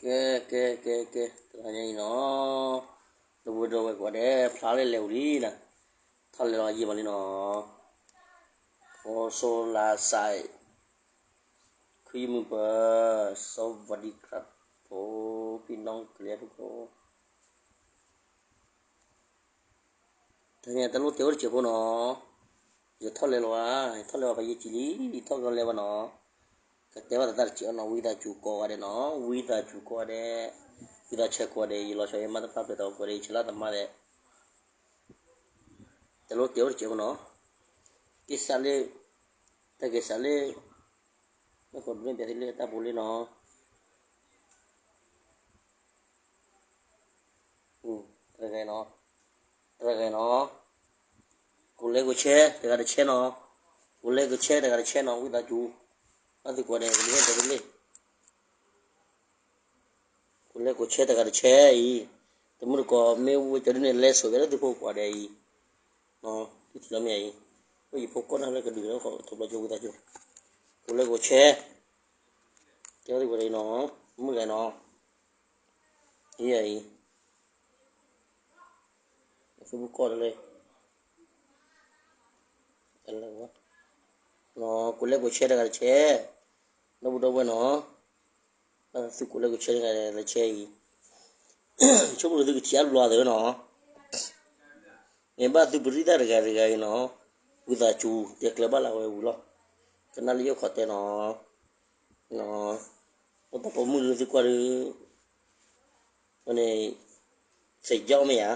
ကဲ ကဲ ကဲ ကဲ တနံၤညါအံၤနီၤ, ဒီပုၢ်ဒီဝဲၢ်ကိးဂၤဒဲး ဖျါလၢလဲၤဝံၤလံနီၤ, ထီၣ်လဲၤလီၤယံာ်မးလံနီၤ, အိၣ်ဆိးလါစဲး ခုယမုၢ်ပၢၤ สวัสดีครับผม พี่น้องเกลียดทุกคน တနံၤညါတၢ်လိၣ်တဲအိၣ်တစဲးဖိနီၤ, ယထီၣ်လဲၤလီၤဧါ, ယထီၣ်လဲၤဘၣ်ဖးယံာ်ကံလံ, ယထီၣ်ကလဲၤဘၣ်နီၤ, ကတဲဘၣ်သးတစဲးအီၤနီၤ, ဝံသးစူၤကိးဂၤဒဲးနီၤ, ဝံသးစူၤကိးဂၤဒဲး, ဝံသးစူၤကိးဂၤဒဲး, ယလီၤဆီယမါတဖျါဖျဲးသးကိးဂၤဒဲး, ယဆဲးလၢသမါဒဲး တၢ်လိၣ်တဲအိၣ်တစဲးဖိနီၤ, က့ၤစးလၢ တၢ်က့ၤစးလၢ မ့ၢ်ကီးဒုးန့ၣ်ပျဲသ့လၢတၢ်ပူၤလံနီၤ, တဂၤနီၤ, တဂၤနီၤ, ကိးလဲၤကိးဆဲ တဂၤတဆဲနီၤ, ကိးလဲၤကိးဆဲ တဂၤတဆဲနီၤ, ဝံသးစူၤ, ဘၣ်သုကိးဂၤဒဲး ကဒုးန့ၣ်ပျဲသ့လၢ ကိးလဲၤကိးဆဲ တဂၤတဆဲအံၤ, တမုၢ်တကိး မ့ၢ်ဝဲကၠီဒုးန့ၣ် လဲၤဆိးဝဲလၢသုဖိကိးဂၤဒဲးအံၤ, သုထံၣ်လီၤမ့ၢ်အံၤ, အိၣ်ယဖိကီၢ်တၢ်လၢကဒုးလၢထီၣ်ဘျီကၠိဝံသးစူၤ, ကိးလဲၤကိးဆဲ, တဲသုကိးဂၤဒဲးအံၤနီၤ, မုၢ်ဂၤနီၤ, ယအံၤ Facebook ကီၢ်တလဲၣ်, ကိးလဲၤကိးဆဲ တဂၤတဆဲ, ဒီပုၢ်ဒီဝဲၢ်နီၤ, သုကိးလဲၤကိးဆဲ တဂၤတဆဲအံၤ, ဆိကမိၣ်သုကထံၣ်အါဘျီသ့ၣ်နီၤ, မ့ၢ်ဘၣ်သုပရံသၣ်တဂၤတဂၤအံၤနီၤ, ဝံသးစူၤ တဲကျၢၤဘၣ်လၢဝဲဝံၤလီၤ, ကနၣ်လၢယအိၣ်ခိးတဲနီၤ, အိၣ်တၢ်ပိာ်မုၣ်လၢသုကွၢ်ဒုး, န့ၣ် စယီမ့ၢ်ဧါ,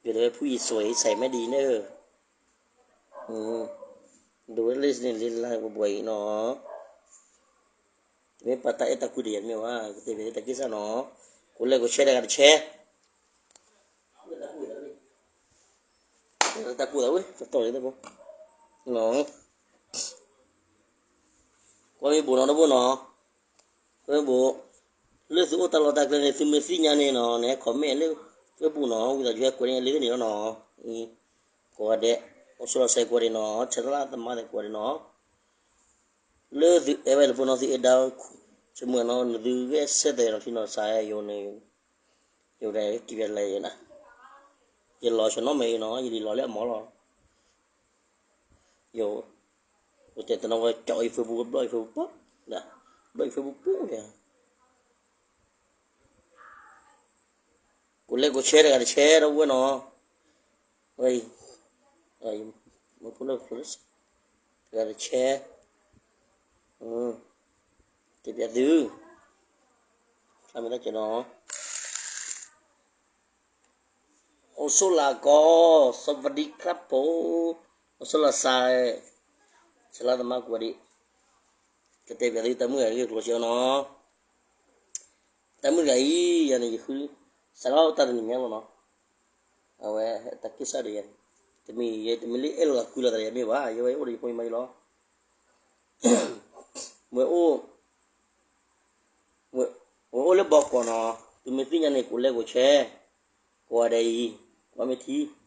ယိၤဒၣ်ဝဲဖုယံၤစွဲအံၤ စဲးမဲဒ်အံၤန့ၣ်, ဒိးဝဲလၢန့ၣ်လံလၢပှဲၤပှဲၤအံၤနီၤ, တမ့ၢ်ပှၤတၢ်အဲၣ်တၢ်ကွံတယၤတမ့ၢ်ဘၣ်, ကတဲဘၣ်တၢ်က့ၢ်စၢ်နီၤ, ကိးလဲၤကိးဆဲ တဂၤတဆဲ တၢ်ကူၣ်သးဝဲ တတီၢ်န့ၣ်တဘိ, ကွၢ်မ့ၢ်ဘိးနီၤတဘိနီၤ, ကွၢ်မ့ၢ်ဘိး, လၢသုအိၣ်တၢ်လီၢ်တၢ်ကျဲန့ၣ် သုမ့ၢ်သ့ၣ်ညါန့ၣ်နီၤ နဟဲ comment လၢ Facebook နီၤ, ဝံသးစူၤဟဲကွဲးန့ၢ်လၢန့ၣ်လီၤနီၤ, ကိးဂၤဒဲး, အိၣ်ဆိးလီၤစဲးကိးဂၤဒဲးနီၤ, ဆဲးလၢသမါသ့ၣ်ကိးဂၤဒဲးနီၤ, လၢသုအဲၣ်ဝဲလၢဖိနီၤ သုအဲၣ်ဒိး ဆိကမိၣ်နီၤ နသုဂဲၤဆၢထၢၣ်နီၤ ထံနီၤစးယိၤန့ၣ် ယိၤဒၣ်က့ၤပျဲလဲၣ်ယဲနၤ, ယလီၤဆီနီတမံၤအံၤနီၤ ယဒ်လီၤလၢအမီၤလီၤ, ယိၤ, ယတဲတနီၤဝဲကၠီအံၤ Facebook ဘျီၣ်အံၤ Facebook ပူၤ, ဘျီၣ်အံၤ Facebook ပူၤန့ၣ်, ကိးလဲၤကိးဆဲတဂၤတဆဲ ဒီပုၢ်ဝဲၢ်နီၤ, ဝဲအံၤ, မ့ၢ်ဖိလၢ တဂၤတဆဲ, တပျဲသု, ဖျါမ့ၢ်တၢ်ကဲနီၤ, အိၣ်ဆိးလၢကီၢ် สวัสดีครับผม, အိၣ်ဆိးလီၤစဲး, ဆဲးလၢသမါကိးဂၤဒဲး, ကတဲဘၣ်သုတၢ်မုၣ်ဂၤဂ့ၢ်ကျိၤစ့ၢ်နီၤ, တၢ်မုၣ်တဂၤအံၤ ယၤန့ၣ် ယဃု, စးထီၣ်တၢ်တနံၤညါလီၤနီၤ, အဝဲတၢ်က့ၢ်စၢ်ဒီးယၤန့ၣ်, တမ့ၢ်ယဲ တမ့ၢ်လၢအဲၣ်လိာ်သးကွံလိာ်သးဒီးယၤမ့ၢ်ဘၣ်, ယဝဲအိၣ်ဒီးယဖိယမါအံၤလီၤ, ဝဲအိၣ် ဝဲအိၣ်လၢဘီကီးနီၤ, သုမ့ၢ်သ့ၣ်ညါန့ၣ် ကိးလဲၤကိးဆဲ, ကိးဂၤဒဲးအံၤ, ကွၢ်မ့ၢ်ထံ, အိၣ်ဘီ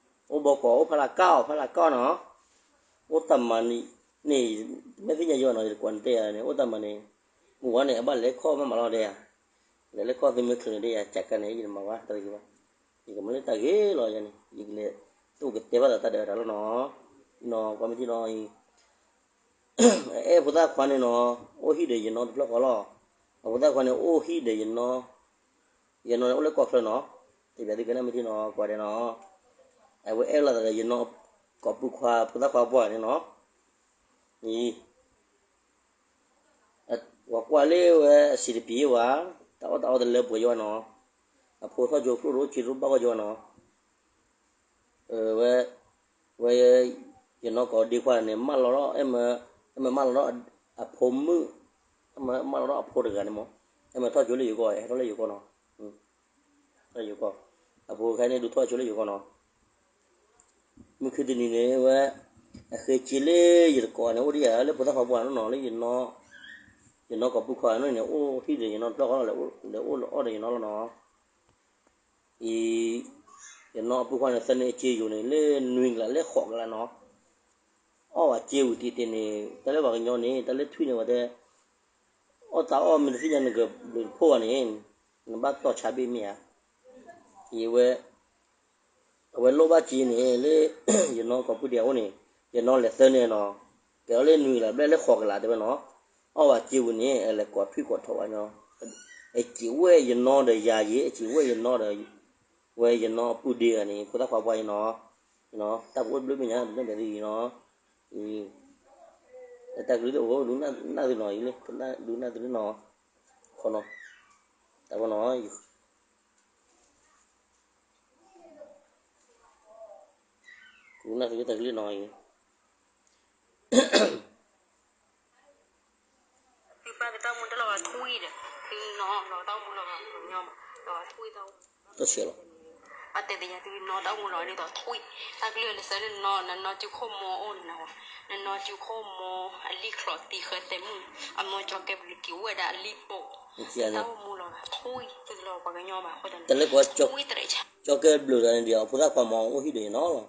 ကီး အိၣ်ဖးလၢ်ကၢ်အီၤ ဖးလၢ်ကၢ်အီၤနီၤ, အိၣ်တၢ်မၤန့ၣ်, မ့ၢ်သ့ၣ်ညါယၤနီၤ ယတကွၢ်န့ၣ်တဲယၤန့ၣ် အိၣ်တၢ်မၤန့ၣ်, မုၢ်ဝါန့ၣ် အဘၣ်လဲၤခီၣ်မးမးလီၤဒဲးယၤ, လဲၤလဲၤခီၣ်သုမ့ၢ်ချုးန့ၣ်ဒဲးယၤ ကးကါန့ၣ် ယတမၤဝဲတၢ်ဂ့ၤဘၣ်, ယကမၤလၢတၢ်ဂ့ၤလီၤယၤန့ၣ် ယကလဲၤ, တအိၣ်ကတဲဘၣ်သးတၢ်ဒဲးဝဲဒၣ်လီၤနီၤ, နီၤ ကွၢ်မ့ၢ်ထံနီၤအံၤ အအဲၣ်ဖိသၣ်ခွါန့ၣ်နီၤ, အိၣ်ဟံၣ်ဒီးယနီတဖျၢၣ်ဃီလီၤ, အဖိသၣ်ခွါန့ၣ် အိၣ်ဟံၣ်ဒီးယနီ, ယနီန့ၣ်အိၣ်လၢကီၢ်ချၢနီၤ, တပျဲသုကနၣ်မ့ၢ်ထံနီၤ ကွၢ်ဒဲးနီၤ, အဝဲအဲၣ်လိာ်သးဒီးယနီ ကိးပူၤခွါဖိသၣ်ခွါပှၢ်န့ၣ်နီၤ, အံၤ ပှၤကွၢ်လၢဝဲအစံးတပျံၤဝဲ, တၢ်အီၣ်တၢ်အီတလၢပှဲၤယီၤနီၤ, အဖိထီၣ်ကၠိကျိၣ်ရိကျိၣ်ဘၣ်ဂီၢ်ယီၤ, ဝဲ, ဝဲ, ယနီၢ်ကီၢ်ဒ့ခွါန့ၣ် မၢလီၤထီၣ်, အဲၣ်မၢမၢလီၤထီၣ်အဖိမုၣ်, မၢလီၤထီၣ်အဖိတဂၤန့ၣ်မး, အဲၣ်မၢထီၣ်ကၠိလၢယိၤကီၢ်, ဟဲထီၣ်လၢယိၤကီၢ်နီၤ, ယိၤကီၢ်, အဖိခဲန့ၣ်ဒုးထီၣ်ကၠိလၢယိၤကီၢ်နီၤ မုၢ်ခံတနံၤန့ၣ်ဝဲ, အဃ့က့လၢယတကိးန့ၣ် အိၣ်ဒံးယၤလၢဖိသၣ်ခွါပှၢ်နီၤနီၤ လၢယနီၢ်, ယနီၢ်ကီၢ်ပူၤခွါနီၤန့ၣ် အိၣ်ဟံၣ်ဒီးယနီတဖျၢၣ်ဃီလီၤ, လဲၤအိၣ်လဲၤအီၣ်ဒီးယနီၤလီၤနီၤ, အံၤ, ယနီၢ်အပူၤခွါန့ၣ် သၢနံၣ်အက့ယိာ်န့ၣ် လၢနွံကလးလၢဃိးကလးနီၤ, အီၣ်ဝဲက့ဝံၤတံၢ်တံၢ်န့ၣ် တၢ်လၢပှၤကညီန့ၣ် တၢ်လၢထွံၣ်န့ၣ်ဝဲတဲ အီၣ်တၢ်အီၣ်မ့ၢ်တသ့ၣ်ညါနကဘျုးတဖှိၣ်ဘၣ်န့ၣ်, နဘၣ်တီၢ်ဆါဘ့ၣ်မ့ၢ်ဧါ. ယဝဲ အဝဲလိၣ်ဘၣ်က့ၤန့ၣ် လၢ ယနီၢ်ကိးပူၣ်ဒ့အအိၣ်န့ၣ်, ယနီၢ်လဲၤသၢန့ၣ်နီၤ, ကဲအီၤလၢနွံကလးဘျဲၣ်လၢဃိးကလးတဲဝဲနီၤ, အီၣ်ဝဲက့ၤဝံၤန့ၣ် အလဲၤကိးထွံၣ်ကိးထီၣ်ဝဲညီ, အစံးဝဲယနီၢ်ဒီးယၤယ့, အစံးဝဲယနီၢ်ဒီး ဝဲယနီၢ်ပူၣ်ဒ့ဂၤန့ၣ် ဖိသၣ်ခွါပှၢ်အံၤနီၤ, တၢ်ပအိၣ်တဘျုးဘ့ၣ်ညါ ဒုးနဲၣ်ပျဲသုအံၤနီၤ, တၢ်ကလုၢ်တအိၣ် ဒုးနၢ်သုနီၤအံၤလၢ ဒုးနၢ်သုလၢနီၤ, ခီနီၤ, တၢ်ပနီၤ ကနၣ်သုတၢ်ကလုၢ်နီၤအံၤ, သုပၢ်ကတၢ်မူတလီၤဂာ်ထွံၣ်ဒီး, သုနီၤလီၤတၢ်မူလီၤဂာ်ညီမး, လီၤထွံၣ်တၢ်, တၢ်ဆဲးလီၤ, အတဲသ့ၣ်ညါသုနီၤတၢ်မူလီၤဒ်သိးထွံၣ်, တၢ်ကလုၢ်လၢသၢန့ၣ်နီၤ နနီၢ်စုခိၣ်မီၤအိၣ်န့ၣ်နီၤ, နနီၢ်စုခိၣ်မီၤ အလံၣ်ချီးသံဃဲသဲမုၣ်, အမီၢ်ကၠီကဲဘျုးက့ၤဝဲဒၣ်အလံၣ်ပိာ်, တၢ်အိၣ်မူလီၤဂာ်ထွံၣ် သုလီၤပှၤကညီမးအဃိသတးန့ၣ်, တၢ်လၢကၠီကဲဘျုးတဂၤန့ၣ်ဒီး အဖိသၣ်ခွါမီၤအိၣ်ဟံၣ်ဒီးယနီၤလီၤ,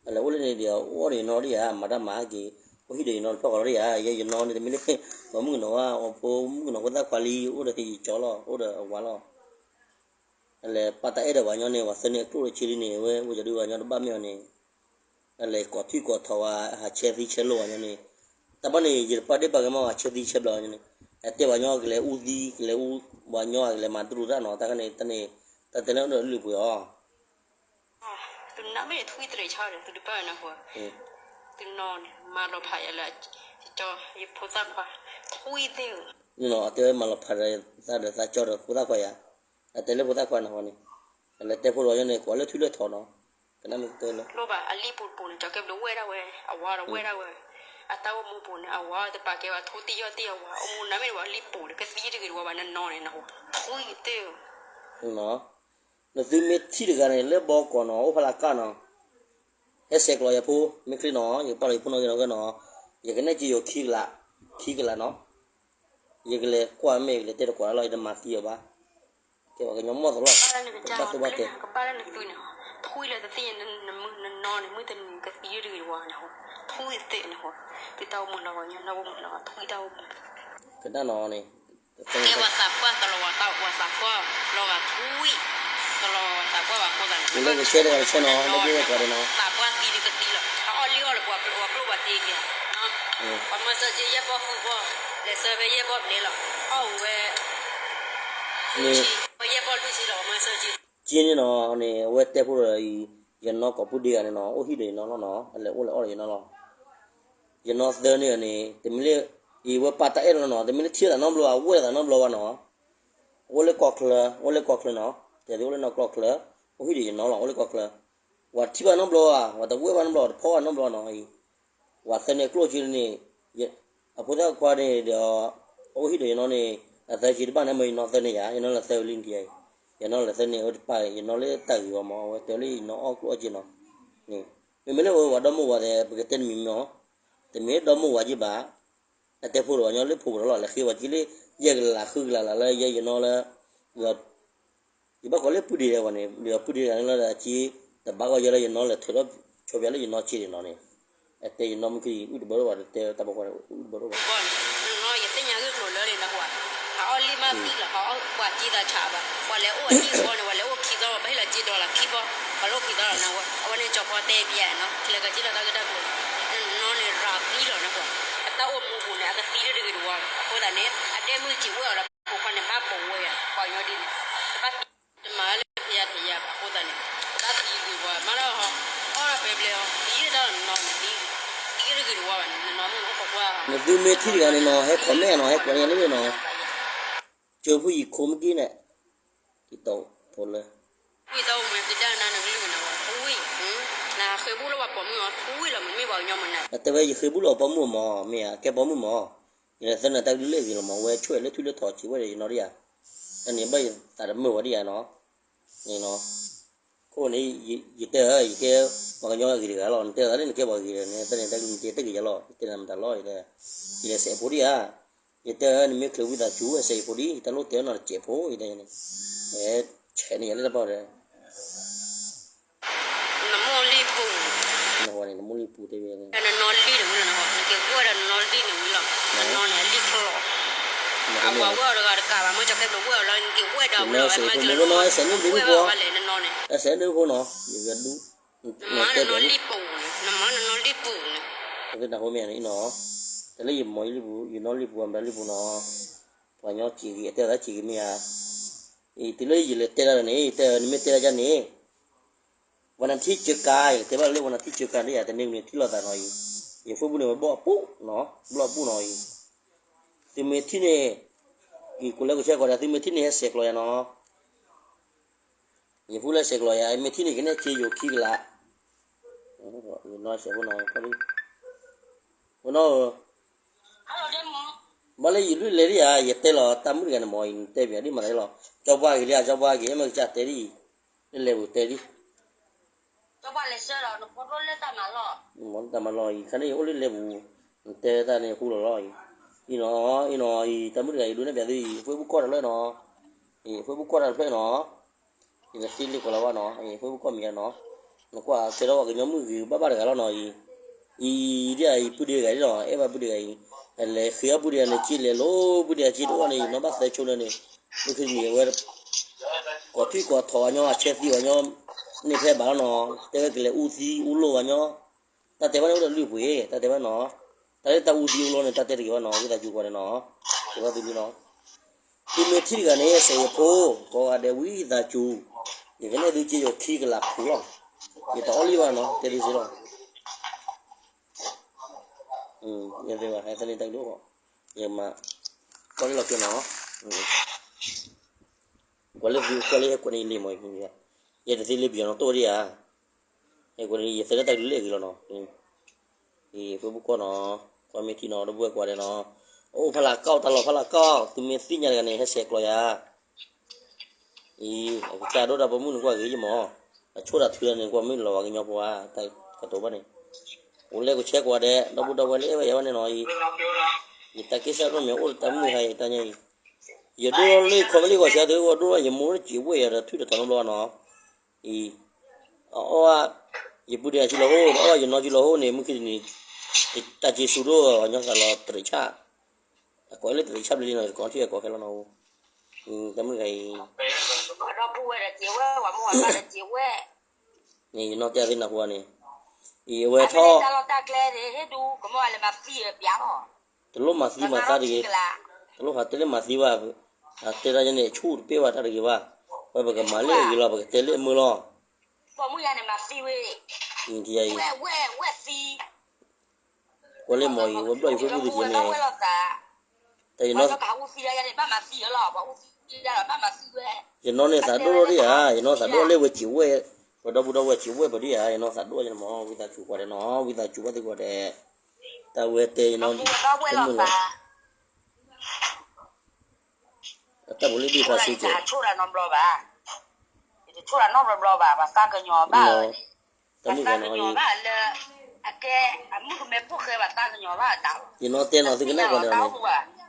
အလဲၤအိၣ်လၢန့ၣ်ဒီး အိၣ်ဒီးယနီၤဒ်ယၤ မၤတၢ်မၤဟဲက့ၤ, အိၣ်ဟံၣ်ဒီးယနီၤတဖျၢၣ်ဃီလီၤဒ်ယၤ, ယဲယနီၤန့ၣ်တမ့ၢ်လၢ ပှၤမုၣ်ကနီၤဝဲ အဖိမုၣ်ကနီၤဖိသၣ်ခွါလံ အိၣ်ဒီးယကၠီလီၤ အိၣ်ဒီးအဝၤလီၤ, အလဲၤပာ်တၢ်အဲၣ်ဒီးပှၤကညီန့ၣ် ပှၤသၢန့ၣ်အကျိၣ်လၢက့လံန့ၣ် ဝဲအိၣ်ယၤဒုးပှၤကညီတဘၣ်မ့ၢ်အီၤန့ၣ်, အလဲၤကိးထွံၣ်ကိးထီၣ်ဝဲ ဟးဆဲးသံဆဲးလိာ်ပှၤကညီန့ၣ်, တၢ်ဘၣ်န့ၣ် ယတပာ်ဒ့ၣ်ပာ်ကမၣ်ဝဲဆဲးသံဆဲးဘျီပှၤကညီန့ၣ်, အတဲပှၤကညီကလဲၤအူသံ ကလဲၤအူ, ပှၤကညီကလဲၤမၤတရူးတၢ်နီၤ တၢ်ခါန့ၣ် တၢ်န့ၣ်, တၢ်တဲလၢအိၣ်ဒီးလုၢ်ပှ့ၤအီၤ သုနၢ်မ့ၢ်ထွံၣ်တရံးဆါဒီး သုတပၢၢ်နဃိ, သုနီၢ်န့ၣ် မၤလီၤဖးယၤလၢ ယဖိသၣ်ခွါ ထွံၣ်သ့ၣ်ဧၢ, အတဲဝဲမၤလီၤဖးဒီးသးဒီးသးကၠီဒီးဖိသၣ်ခွါယၤ, အတဲလၢဖိသၣ်ခွါနဃိန့ၣ်, အလဲၤတဲဖိလီၤညီန့ၣ် ကွၢ်လၢထွံၣ်လၢထီၣ်နီၤ, ကနၣ်မ့ၢ်တဲလၢ လိၣ်ဘၣ်အလံၣ်ပူၤတပူၤန့ၣ် ကၠီကဲဘျုးဝဲဒၣ်ဝဲ, အဝၤဒီးဝဲဒၣ်ဝဲ, အတၢ်အိၣ်မူပူၤန့ၣ် အဝၤတပာ်ကဲဝဲထိၣ်တံၢ်ယီၢ်တံၢ်အဝၤ အိၣ်မူနၤမ့ၢ်တဝဲလံၣ်ပူၤန့ၣ် ကသံတဂ့ၤတဝါဘၣ် နနီၢ်န့ၣ်နဃိ, ထွံၣ်သ့ၣ်ဧၢ နသုမ့ၢ်ထံၣ်တဂၤန့ၣ် လၢဘီကီးနီၤ အိၣ်ဖးလၢကၢ်နီၤ, ဟဲဆဲးကျိးယၤဖိ မ့ၢ်ချ့နီၤ ယကပာ်လီၤယဖိနီၢ်ဂ့ၤနီၢ်ဂ့ၤနီၤ, ယကနဲၣ်က့ၤယိၤခံကလး, ခံကလးနီၤ, ယကလဲၤကွၢ်မ့ၢ် ယကလဲၤတဲတကွၢ်လီၤ ယတမၤသံအီၤဘၣ်, ကဲပှၤကညီမီၢ်သလီၢ်, တၢ်သူဘၣ်တဲ, ကဘၣ်လၢနသုန့ၣ်, ထွံၣ်လၢတသ့ၣ်ညါနမုၢ်နနီၢ်န့ၣ် မုၢ်တနံၤကသံတဂ့ၤတဝါန့ၣ်, ထွံၣ်သ့ၣ်န့ၣ်, သုတၢ်အိၣ်မူလီၤဂာ်ညီ နၢ်အိၣ်မူလီၤဂာ်ထွံၣ်တၢ်အိၣ်မူ ကနၣ်နီၤန့ၣ်, ကဲပှၤသးပှၢ်တလီၤဝၤတၢ် ပှၤသးပှၢ်လီၤဂာ်ထွံၣ်, တလီၤသးပှၢ်ဘၣ်အဃိသတးန့ၣ်, လၢကဆဲးတဂၤတဆဲးနီၤ လၢကဆဲးတဂၤတဆဲးနီၤ သးပှၢ်သံန့ၣ်ကသံလီၤ အအီၣ်လံအီၣ်လၢပှၤကျိၣ်ပှၤကျိၣ်ပှၤသံက့ၤ, ပှၤမၤစၢၤက့ၤယဲၢ်ပီၢ်ဃုပီၢ်, လဲၤဆၢဖဲယဲၢ်ပီၢ်ဘျဲလီၤ, အီၣ်ဝဲ ယဲၢ်ပီၢ်လွံၢ်ဆံလီၤ ပှၤမၤစၢၤက့ၤ, က့န့ၣ်နီၤန့ၣ် အဝဲတဲဖိဒီးအံၤ, ယနီၢ်ကိးပူၣ်ဒ့ဂၤန့ၣ်နီၤ အိၣ်ဟံၣ်ဒီးယနီၢ်လီၤနီၤ အလဲၤအိၣ်လဲၤအီၣ်ဒီးယနီၢ်လီၤ ယနီၢ်သၢန့ၣ်န့ၣ် တမ့ၢ်လၢ အံၤဝဲပာ်တၢ်အဲၣ်လီၤနီၤ တမ့ၢ်လၢထံၣ်သးနီတဘျီ အဝဲသးနီတဘျီဘၣ်နီၤ, အိၣ်လၢကီၢ်ချၢ, အိၣ်လၢကီၢ်ချၢနီၤ, တဲသ့ၣ်အိၣ်လၢနီၢ်ကီၢ်ချၢ, အိၣ်ဟံၣ်ဒီးယနီၢ်လီၤ အိၣ်လၢကီၢ်ချၢ, ပှၤထံၣ်ဘၣ်နီတဘျီဘၣ် ပှၤတဝဲဘၣ်နီတဘျီ တဖီၣ်ဘၣ်နီတဘျီနီၤ, ပှၤသၢန့ၣ်အကျိၣ်က့န့ၣ်, အဖိသၣ်ခွါန့ၣ်ဒီး, အိၣ်ဟံၣ်ဒီးယနီၢ်န့ၣ်, အသၢက့တဘၣ်န့ၣ် မ့ၢ်ယနီၢ်သၢန့ၣ်ယါ ယနီၢ်လၢသၢဝံၤလံနကယါအံၤ, ယနီၢ်လၢသၢန့ၣ် အဝဲတပာ် ယနီၢ်လၢတၢ်ဂ့ၤဝဲမး အဝဲတဲလၢယနီၢ်အီၣ်ကျိၣ်အီၣ်က့နီၤ, မ့မ့ၢ်လၢအဝဲပှၤဒီမိၢ်ဝၤသ့ၣ် ပကတဲတမံၤမ့ၢ်အီၤ, တမ့ၢ်ဒီမိၢ်ဝၤက့ဘၣ်, အတဲဖိဒီးပှၤကညီလၢဖိပူၤဒီးလီၤ လဲၤဃ့ဝဲက့လၢ ယဲၢ်ကလးဃုကလးလၢယဲၢ်ယနီၢ်လၢ ယဘၣ်ကိးလၢပုၢ်ဒ့တဂၤန့ၣ် ဒီးပုၢ်ဒ့တဂၤန့ၣ်လီၤဒီးအက့, တဘၣ်ဂီၢ်ယဲလၢယနီၢ်လဲၤထုးထီၣ်ဆိပျးလၢယနီၢ်က့န့ၣ်နီၤန့ၣ်, အတဲယနီၢ်မုၢ်က့အုၣ်တဘၣ်ဒိၣ်ဘၣ် တဲတၢ်ပိာ်ခွါန့ၣ် အုၣ်တဘၣ်ဒိၣ်ဘၣ်, နနီၢ်ယသ့ၣ်ညါဂ့ၢ်ကျိၤလၢန့ၣ်နကွၢ်, ဟးအီၣ်လံမးသံလီၤ ဟးအီၣ်ပှၤက့သးဆးဘၣ် ပှၤလဲၤအိၣ်အက့သဝီန့ၣ် ပှၤလဲၤအိၣ်ခံသီဘၣ် ပဟ့ၣ်လီၤက့ဒီလၢခံဘီ, ပှၤလၢအိၣ်ခံသီလီၤနကွၢ် အဝဲန့ၣ်ကၠီဖီတဲပျးနီၤ လဲၤကက့လီၤတၢ်ဂ့ၢ်တၢ်ကျိၤ, နနီၢ်န့ၣ်ရၤသံလီၤနကွၢ်, အတၢ်အိၣ်မူပူၤန့ၣ် အကသံတဂ့ၤတဝါဘၣ် အဃိသတးန့ၣ် အတဲမုၢ်က့ဝဲအီၤလီၤ ပိာ်ခွါန့ၣ် ဘၣ်ပိာ်ဝဲယၤ ပှၤကညီဒ်န့ၣ်, တဘၣ်သံတမၤလၢဖယါဖယါဘၣ် အဃိသတးန့ၣ်, တဘၣ်သံဂ့ၤဝါ မၤလၢဟီ, အီၣ်ဘဲဘျဲအီၤ သံတၢ်လီၤနီၤန့ၣ် သံ, သံတဂ့ၤတဝါဘၣ်န့ၣ် နနီၢ်မုၢ်အိၣ်ခိးကွၢ်, နသုမ့ၢ်ထံၣ်တဂၤန့ၣ်နီၤ ဟဲ comment နီၤ ဟဲ comment န့ၣ်နီၤ, ကၠိဖုယံၤခိမ့ၢ်က့န့ၣ်, တံၤတီဖိလၢ ဝံသးအိၣ်မ့ၢ်တဒါနၤနကလုၢ်ကနၤဝဲ ဝံ, နဃ့ဘူၣ်လၢပှၤပိာ်မုၣ်အီၤ ဝံလီၤမ့ၢ်ဘၣ်ကညီမနၤ, အတဲဝဲယဃ့ဘူၣ်လၢပှၤပိာ်မုၣ်မး မ့ၢ်ဧါ ကဲပိာ်မုၣ်မး, ယသၢနၤတၢ်ကလုၢ်လၢအဂ့ၤလီၤမး ဝဲဆိၣ်ဝဲလၢထွံၣ်လၢထီၣ်စံးဝဲဒီးယနီၢ်ဒ်ယၤ, တၢ်န့ၣ်ဘၣ်ယသးတမုာ်ဝဲဒ်ယၤနီၤ, န့ၣ်နီၤ, ခိၣ်န့ၣ်, ယတဲအီၤ ယကဲပှၤကညီအဂ့ၤတဂၤလီၤ နတဲသးလၢနကဲပှၤဂ့ၤဒီး နသၢနၤတၢ်ကလုၢ်နတဲတဂ့ၤယၤလီၤ ယတဲနၤမတၤလီၤ ယတဲ, ယလဲၤစဲးဖိဒ်ဧါ ယတဲအီၤ နမ့ၢ်ချုးဝံသးစူၤ ဝဲစဲးယဖိဒ် ယတၢ်လိၣ်တဲအီၤနီၤ တစဲးဖိ ယတဲန့ၣ်, ဆဲးန့ၢ်ယၤလၢတၢ်ပီၢ်ဒီး နမိၢ်လံၣ်ပူၤ, နမိၢ်လံၣ်ပူၤတဲဝဲန့ၣ် နနီၢ်လံၣ်န့ၣ်ဝံၤလီၤနဟီ, နကဲဝဲဒၣ်နနီၢ်လံၣ်န့ၣ်ဝံၤလီၤ, နနီၢ်န့ၣ်အလံၣ်ချီၣ်, အဝဲတဂၤတကးဘၣ် မ့ၢ်ကဲဘျီဝဲအီၤလီၤ နက့ၤဝဲဒီးဝဲလီၤ မ့ၢ်ကဲဘျီဝဲအီၤလီၤ နနီၢ်စဲးန့ၣ်ဘျုးဘျီ အစဲးန့ၣ်ဖိနီၤ ယကဒူ နတဲဘၣ် နမၤနနီၢ်လံၣ်ပူၤန့ၣ် နမၤနနီၢ်လံၣ်ပူၤန့ၣ် အသ့ၣ်နၢ်ဟူမ့ၢ်ဧါန့ၣ်နီၤ တၢ်လၢယမၤယလံၣ်ပူၤ ယနီၢ်လံၣ်ပူၤ အမၤလံၣ်ပူၤနီၤ ပှၤညီစံးဂ့ၤ အတဲအီၤတၢ်စံးဂ့ၤမ့ၢ်ဧါ အံၤ တုၤလၢယလဲၤတဲတၢ်ဒီးန့ၣ် တဲ နမ့ၢ်တဲတၢ်ဒ်န့ၣ် ဝဲနထံၣ်စၢကါ ယကတဲဘၣ်လၢဝဲနထံၣ်စၢကါဒ်ယၤ တနံၤန့ၣ်ထံၣ်လိာ်သးနီၤအံၤ ယဖိပူၤန့ၣ် ဝဲဘီၣ်အပူၤနီၤ ဘီၣ်အပူၤနီၤအံၤ သုမ့ၢ်ထံၣ်န့ၣ် အံၤ ကိးလဲကိးဆဲကိးဒီး သုမ့ၢ်ထံၣ်န့ၣ် ဟဲဆဲးကျိးယၤနီၤ ယဖိလၢဆဲးကျိးယၤ မ့ၢ်ထံၣ်န့ၣ် ကနဲၣ်စ့ယိၤခံကလး နီၢ်စဲးဖိနီၤ ဝဲနီၢ်ဧၢ ဘၣ်လၢယလွံၢ်လဲၤဒ်ယၤ ယတဲလီၤတၢ်မုၣ်တဂၤန့ၣ်မ့ၢ် ယတဲပျးဒ်မၤသးလီၤ ကၠီပှၢ်ဂ့ၤလံ ကၠီပှၢ်ဂ့ၤ အဲၣ်မ့ၢ်ကစၢ်တဲဒ်အံၤ လၢလဲၤပူၤတဲဒ် တၢ်မၤလီၤအံၤ ခါန့ၣ်ယအိၣ်လၢလဲၤပူၤ နတဲတၢ်န့ၣ်ဃူလီၤလီၤအံၤ အံၤနီၤ အံၤနီၤအံၤ တၢ်မုၣ်တဂၤအံၤ ဒိးနဲၣ်ပျးသုအံၤ Facebook ကွၢ်တၢ်ဖျၢၣ်နီၤ အံၤ Facebook ကွၢ်တၢ်တဖျၢၣ်နီၤ ယတသ့လ့ၣ်ကီးလီၤဘၣ်နီၤ အံၤ Facebook ကွၢ်မံၤနီၤ နကွၢ်ကဲထီၣ်ဝဲကညီမုၣ်ဂ့ၤဘၣ်ဘၣ်တဂၤလီၤနီၤအံၤ အံၤဒ်အံၤ ပုၢ်ဒ့တဂၤဒ်နီၤ အဲၣ်ဘၣ်ပုၢ်ဒ့တဂၤအံၤ အလဲၤဃ့အီၣ်ပုၢ်ဒ့တဂၤန့ၣ် စ့လဲၤလိၤ ပုၢ်ဒ့တဂၤစ့တအိၣ်န့ၣ် ယနီၣ်ဘၣ်သၢဆိလၢန့ၣ် မုၢ်ခံနံၤအဝဲ ကိးထံၣ်ကိးထီၣ်ဝဲညီ အဆဲးသံဝဲညီ န့ၣ်ဖဲဘၣ်လီၤနီၤ တဲဝဲကလဲၤအူသံအူလိၢ်ဝဲညီ တၢ်တဲဘၣ်န့ၣ်အိၣ်ဒီးလွံၢ်ပှ့ၤ တၢ်တဲဘၣ်နီၤ တၢ်လၢတၢ်အူသံအူလိၢ်န့ၣ် တၢ်တဲတဂ့ၤဘၣ်နီၤ ဝံသးစူၤကွၢ်န့ၣ်နီၤ တဲဘၣ်သုလံနီၤ သုမ့ၢ်ထံၣ်တဂၤန့ၣ် စဲးယဖိ ကိးဂၤဒဲးဝံသးစူၤ ယကနဲၣ်သုစ့ယိၤခံကလးဖုးလီၤ ယတအီၣ်လံဘၣ်နီၤ တဲသုစ့လီၤ ယသ့ဘၣ် ဟဲသန့ၣ်တၢ်ကဒိၣ် ယမၤ ကွၢ်လၢလီၤက့နီၤ ကွၢ်လၢသုကွၢ်လၢဟဲကွၢ်န့ၣ်လံမး ယတသ့လၢပယီၤနီၤ တိၢ်ဒံးဧါ ဟဲကွၢ်န့ၣ် ယသ့လၢတၢ်ကလုၢ်လၢအဂ့ၤလီၤနီၤ အံၤ Facebook ကွၢ်နီၤ ကွၢ်မ့ၢ်ထံနီၤ ဒီပုၢ်ဝဲၢ်ကွၢ်ဒဲးနီၤ အိၣ်ဖးလၢ်ကီၢ် တၢ်လီၤဖးလၢ်ကီၢ် သုမ့ၢ်သ့ၣ်ညါတဂၤန့ၣ် ဟဲဆဲးကျိးယၤ အံၤ အကစၢ်ဒိၣ်တၢ်ပိာ်မုၣ်န့ၣ် ကွၢ်ဂ့ၤယမး အဆိၣ်တၢ်ထုတၢ်န့ၣ် ကွၢ်မ့ၢ်လီၤဝဲကညီဖိဧါ တၢ်ကတိၤဘၣ်န့ၣ် အိၣ်လဲၤကဆဲးကွၢ်ဒဲး ဒီပုၢ်ဒီဝဲၢ်လၢအဲၣ်ဝဲယၤဘၣ်န့ၣ်နီၤအံၤ ယတၢ်က့ၢ်စၢ်ဒိၣ်မ့ၢ်အိၣ်လၢတၢ်မုၢ်ဟါအံၤတၢ်ညါအံၤ ယဒိၣ်လီၤလၢခီမ့ၢ်လံကီၢ်ဆၢသု ဝဲဒိၣ်လီၤယမိၢ်လၢစံးဝဲၢ်ယၤဒီးထုတထီနီတဘျီနီၤ အံၤ အအီၣ် ယပုၢ်ဒ့အစုလီၤဟိၣ် အီၣ်ယနီၢ်စုလီၤဟိၣ်န့ၣ် မုၢ်ခံတနံၤ တၢ်က့ၤဆူၣ်ဒိၣ် ညီသးလီၤတရံးဆၣ် အကိးလၢတရံးဆၣ်ဘျ့လံနီၤ ယကိးထံၣ်အကိးခဲလီၤနီၤ တၢ်မုၢ်တဂၤအံၤ ဒီပုၢ်ဝဲၢ်ဒီးက့ၤဝဲ ပှၤမိၢ်ပှၤပၢ်ဒီးက့ၤဝဲ န့ၣ် ယနီၢ်တဲအသ့ၣ်နၢ်ဟူန့ၣ် အံၤအဝဲထီၣ် တၢ်လီၢ်တၢ်ကျဲန့ၣ် ဟ့ၣ်ဒူ ကမၢ်လၢမၤသံအပျးလီၤ တလိၣ်မၤသံမၤသးတဂ့ၤ တလိၣ်ဟးတဲလၢမၤသံဘၣ် ဟးတဲတၢ်ယဲန့ၣ် ဆူၣ်တပ့ၢ်ဘၣ်တၢ်တဂ့ၤဘၣ် ဝဲပကမၤလၢအဂ့ၤလီၤ ပကတဲလၢအမုာ်လီၤ ပိာ်မုၣ်ယၤန့ၣ်မၤသံဝဲ အံၤ ဝဲ ဝဲ ဝဲသံ ကွၢ်လၢမီၤအံၤ ဝဲဘျီၣ်ယဖိပူၤသ့ၣ်က့ၤန့ၣ် တၢ်ယနီၢ် ယနီၢ်န့ၣ်သးဒိၣ်ဒံးဧါ ယနီၢ်သးဒိၣ်လၢဝဲစံးဝဲၢ် ပဒီပုၢ်ဒီဝဲၢ်စံးဝဲၢ်ပဒံးဧါ ယနီၢ်သးဒိၣ်ယဲန့ၣ်မး ဝံသးစူၤကွၢ်ဒဲးနီၤ ဝံသးစူၤကွၢ်သ့ၣ်ကွၢ်ဒဲး တၢ်ဝဲတဲယနီၢ် တမုာ်လီၤ အတၢ်ဖိလံၤဒုၣ်ဖးစ့ကဲး ယတဆိၣ်တၢ်နီတဘျီဘၣ်, ယတဆိၣ်တၢ်နီတဘျီဘၣ်, ပှၤသးကညီၤဘၣ်, ပှၤသးကညီၤဘၣ်လၢ အကဲ အမုၣ်ကမဲဖိဃဲ ပှၤသးကညီၤဘၣ်အတၢ်လီၤ, ယနီၢ်တဲနီၤ သုကနၣ်ပှၤန့ၣ်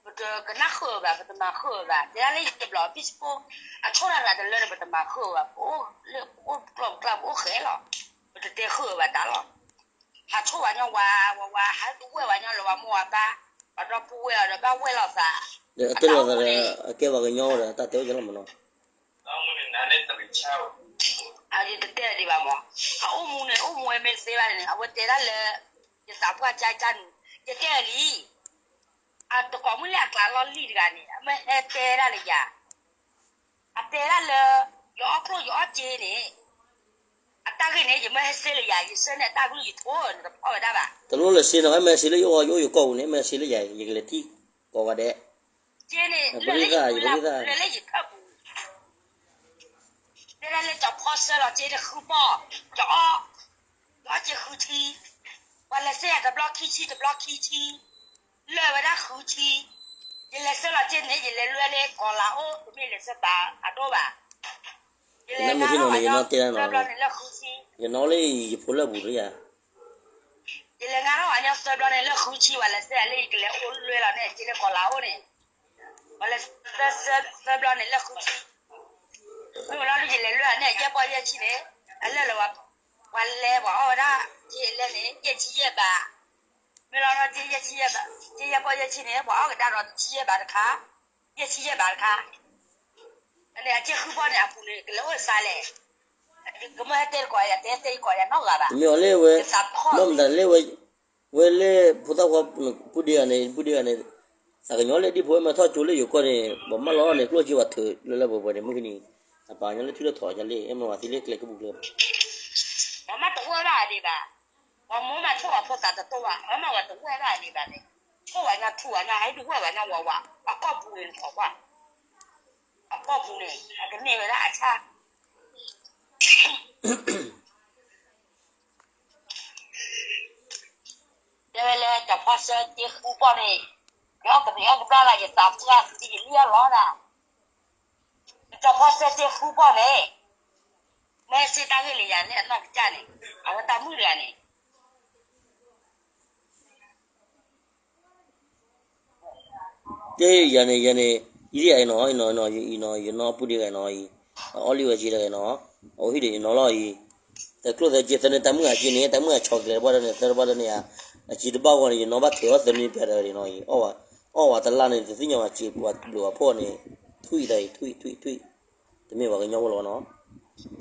ပတကနၣ်ဃုာ်ဘၣ်, ပတမၤဃုာ်ဘၣ်, တဲဒၣ်လၢယတဘျီ Facebook အဆိၣ်တၢ်တဂၤတလၢန့ၣ် ပတမၤဃုာ်ဘၣ်, ပအိၣ်လၢပအိၣ်ကျီၢ်ပကျါ ပအိၣ်ဃဲလီၤ, ပတတဲဃုာ်ဘၣ်တၢ်လီၤ. ဟးဆိၣ်ဝဲညီဝဲ, ဝဲဝဲ ဟးတဝဲၢ်ဝဲညီလၢပှၤမိၢ်ပှၤပၢ်, ပှၤဒီပုၢ်ဝဲၢ်အီၤဒီး ဘၣ်ဝဲၢ်လိာ်သး, ဒီးအတဲလိာ်သးဒီး အကဲပှၤကညီဒီး တၢ်တဲဝဲကလီၤမးနီၤ, အတတဲဒံးဘၣ်မး, အအိၣ်မူန့ၣ် အိၣ်မူဝဲမ့ၢ်တသ့ဘၣ်န့ၣ် အဝဲတဲဒၣ်လၢ ယသးပှၢ်ကၢ်ကၢ်နုာ်, ယတဲလံ အတကိးမုၣ်လၢအကျါလီၢ်လံၢ်တဂၤန့ၣ် အမ့ၢ်ဟဲတဲဒၣ်လၢယၤ, အတဲဒၣ်လၢ ယအီၣ်ကျိၣ်ယအီၣ်စ့န့ၣ်, အတၢ်ဂ့ၢ်န့ၣ် ယမ့ၢ်ဟဲစ့လၢယၤ ယဆၢန့ၣ်တၢ်ကလုၢ်ယထိနတဖီၣ်ဝဲဒၣ်ဘၣ်, တလိၣ်လၢစ့နီၤ အမ့ၢ်ဟဲစ့လၢယအိၣ် ယအိၣ်ယကိာ်ပူၤန့ၣ် အမ့ၢ်ဟဲစ့လၢယၤ ယကလဲၤထံၣ်ကိးဂၤဒဲး, စ့န့ၣ် လၢလၢယထၢၣ်ပူၤ တဲဒၣ်လၢကၠီဖီဆၢလီၤစ့တဃုပီၢ်, ကအီၣ်, ကအီၣ်စ့ဃုဆံ, ပှၤလဲၤစ့ယၤတဘျီခံဆံ တဘျီခံဆံ, လၢာ်ဝဲဒၣ်ဃုဆံ, ယလဲၤဆၢလီၤစ့န့ၣ် ယလဲၤလွဲလၢကီၤလၤအိၣ် တမ့ၢ်လဲၤဆၢဘၣ်အဒိၣ်ဘၣ်, ယလဲၤလၢယနီၢ်လၢယဖိလၢပူၤလၢယၤ, ယလဲၤငါထီၣ်ဝဲညီသၢဘျီန့ၣ်လၢဃုဆံ ပှၤလဲၤဆၢယၤလၢယကလဲၤအိၣ်လွဲလီၤန့ၣ် စ့လၢကီၤလၤအိၣ်န့ၣ်, ပှၤလဲၤဆၢသၢဘျီန့ၣ်လၢဃုဆံ မ့ၢ်ဝဲလီၤဒုး ယလဲၤလွဲၢ်အီၤန့ၣ် ယဲၢ်ပီၢ်ယဲၢ်ဆံန့ၣ်, အလၢာ်လၢပှၤလဲၤပှၤအီၣ်ဝဲဒၣ် ယလဲၤန့ၣ် ယဲၢ်ဆံယဲၢ်ဘး, မ့ၢ်လီၤဒီး ယဲၢ်ဆံယဲၢ်ဘး, ယဲၢ်ကီယဲၢ်ဆံန့ၣ် ပှၤအီၣ်ကဒါဒီးတဆံယဲၢ်ဘးတခါ, ယဲၢ်ဆံယဲၢ်ဘးတခါ, အန့ၣ်အက့ဃုပီၢ်န့ၣ် အပူၤန့ၣ် ကလဲၤအိၣ်စါလဲၣ်, ကမၢဟဲတဲတကိးယၤ တဲတဲယကိးယၤနီတဂၤဘၣ်, မ့ၢ်အီၤလၢဝဲ, မ့ၢ်မတၤလၢဝဲ, ဝဲလၢဖိသၣ်ခွါ, ပူဒ့ဂၤန့ၣ် ပူဒ့ဂၤန့ၣ်, သးကညီလၢဒ်ဖိဝဲမ့ၢ်ထီၣ်ကၠိလၢယိၤကီၢ်န့ၣ် ပှၤမၢလီၤန့ၣ် ကျိၣ်စ့ဝဲထုးလၢလၢပှဲၤပှဲၤန့ၣ် မုၢ်ဟံးန့ၣ်, အပာ်ညီလၢထုးလၢထီၣ်ယၤလံ အဲၣ်မ့ၢ်ဝဲသံလၢကျဲကဘူၣ်ကျဲဘၣ် ပှၤမ့ၢ်တဝၢဘၣ်ဒံးဘၣ်, ပှၤမ့ၢ်မၤဆိၣ်အဖိသးတတိၢ်ဘၣ် ပှၤမ့ၢ်ဝဲတဝၢဘၣ်ဒံးဘၣ်န့ၣ်, ဆိၣ်ဝဲညါထူဝဲညါ ဟဲတဝၢဘၣ်ညါဝးဝး အကီၢ်ပူၤန့ၣ်ထီၣ်ကွၢ်, အကီၢ်ပူၤန့ၣ် အကန့ၢ်ဝဲဒၣ်အဆၣ် တဲဝဲလၢ တၢ်ဖီဆၢက့ဃူပီၢ်န့ၣ်, ယကဘျါလၢယသးပှၢ်သံလံအလီၢ်ဒၣ်, တၢ်ဖီဆၢက့ဃူပီၢ်န့ၣ်, မ့ၢ်စ့တၢ်ဂ့ၢ်လၢယၤန့ၣ် အနီၢ်ကစၢ်န့ၣ်, အဝဲတၢ်မုၣ်တဂၤန့ၣ် တဲယၤန့ၣ် ယၤန့ၣ်, ယဒ်အံၤနီၤ, ယနီၤ, ယနီၤ, ယနီၤပူဒံးဂၤနီၤအံၤ, အအီၣ်လံဝဲက့တဂၤနီၤ, အအိၣ်ဟံၣ်ဒီးယနီၤလီၤအံၤ, သဲးကျိၣ်သဲးစ့သၢန့ၣ် တၢ်မုၣ်အက့န့ၣ် တၢ်မုၣ်အဆီၣ်ကျဲၤဘၣ်ဒီးန့ၣ် သၢတဘၣ်ဒီးန့ၣ်ဧါ, အက့တဘၣ်ဂီၢ်န့ၣ် ယနီၤဘၣ်ထုးအီၣ်သၢနံၣ်ပျဲတဂၤန့ၣ်နီၤအံၤ, အီၣ်ဝဲတလါန့ၣ် တသ့ၣ်ညါဘၣ်စ့ပှၤဘျုးအဖှီၣ်န့ၣ်, ထွံၣ်တၢ်အံၤ ထွံၣ် ထွံၣ် ထွံၣ်, တမ့ၢ်ပှၤကညီဖိလီၤနီၤ,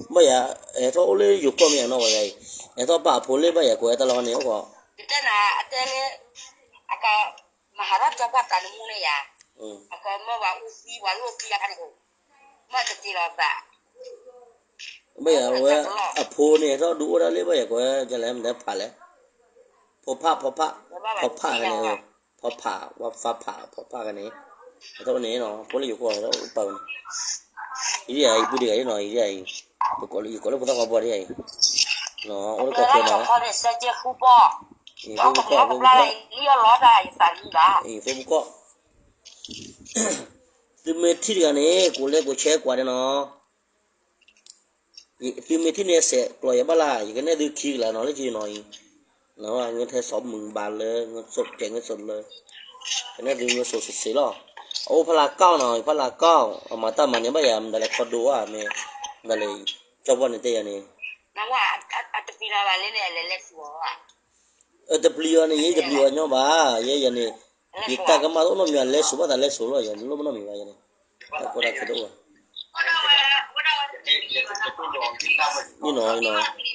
ဘၣ်ယၤ, ဟဲထီၣ်အိၣ်လၢယိၤကီၢ်မ့ၢ်ယနီၤဝဲယၤအံၤ, ဟဲထီၣ်ပာ်အဖိလၢဘၣ်ယၤကိးဝဲတၢ်လီၢ်န့ၣ်အိၣ်ဃီ ယတဲနၤအတဲလၢ အကမၤဟးထီၣ်ကၠီပှၢ်သးနမူန့ၣ်ယၤ, အကမၢဝဲအူသံဝဲလိၣ်သံအခါန့ၣ်အိၣ်, မ့ၢ်တက့ၤလီၤသး, ဘၣ်ယၤဝဲ, အဖိန့ၣ် ဟဲထီၣ်ဒုးအိၣ်ဒၣ်လၢဘၣ်ယၤကိးဝဲ ကလဲၤမနုၤဖးလဲၣ်, ဖိဖး ဖိဖး, ဖိဖးဂၤန့ၣ်, ဖိဖး, ဝဲဖးဖး ဖိဖးဂၤန့ၣ်, ဟဲထီၣ်န့ၣ်နီၤ ဖိလၢယိၤကီၢ်ဟဲထီၣ်ပာ်ဝဲန့ၣ်, ယဒ်အံၤ ပူဒံးဂၤဒ်နီၤ ယဒ်အံၤ, ယကိးလၢဖိသၣ်ခွါဘီဒ်အံၤ, အိၣ်လၢကီၢ်ချၢနီၤ, အံၤ Facebook ကီၢ်, အံၤ Facebook ကီၢ်, သုမ့ၢ်ထံၣ်တဂၤန့ၣ် ကိးလဲကိးဆဲကွၢ်ဒဲးနီၤ, သုမ့ၢ်ထံၣ်န့ၣ် ဆဲးကျိးယၤဘၣ်လၢ် ယကနဲၣ်သုခံကလးနီၤ လၢကနီၤအံၤ, နဝဲ ငၢထဲစီၤမုၢ်ဘၣ်လၢ ငၢစိးကဲ ငၢစိးလၢ, ကနဲၣ်သုငၢစိးစ့ၢ်စ့ၢ်လီၤ, အအိၣ်ဖးလၢ်ကီၢ်နီၤ ဖးလၢ်ကီၢ် အမၤတၢ်မၤန့ၣ်ဘၣ်ယၤ မတၤလဲၣ် ခီဒိဝဲ မ့ၢ်, မတၤလဲၣ်, ကၠီပီၢ်န့ၣ်တဲယၤန့ၣ် တပျံၤအီၤန့ၣ် ယတပျံၤအီၤညီဘၣ်, ယဲယၤန့ၣ်, ယတၢ်ကမၣ်တအိၣ်နီတမံၤဘၣ် လဲၤစိာ်ဘၣ်သးလဲၤစိာ်လီၤ ယၤန့ၣ် လိၣ်ဘၣ်နီတမံၤဘၣ်ယၤန့ၣ်, တၢ်ကီတၢ်ခဲတအိၣ်ဘၣ်, အံၤနီၤ, အမံၤနီၤအံၤ, ဘၣ်လီၤဝဲ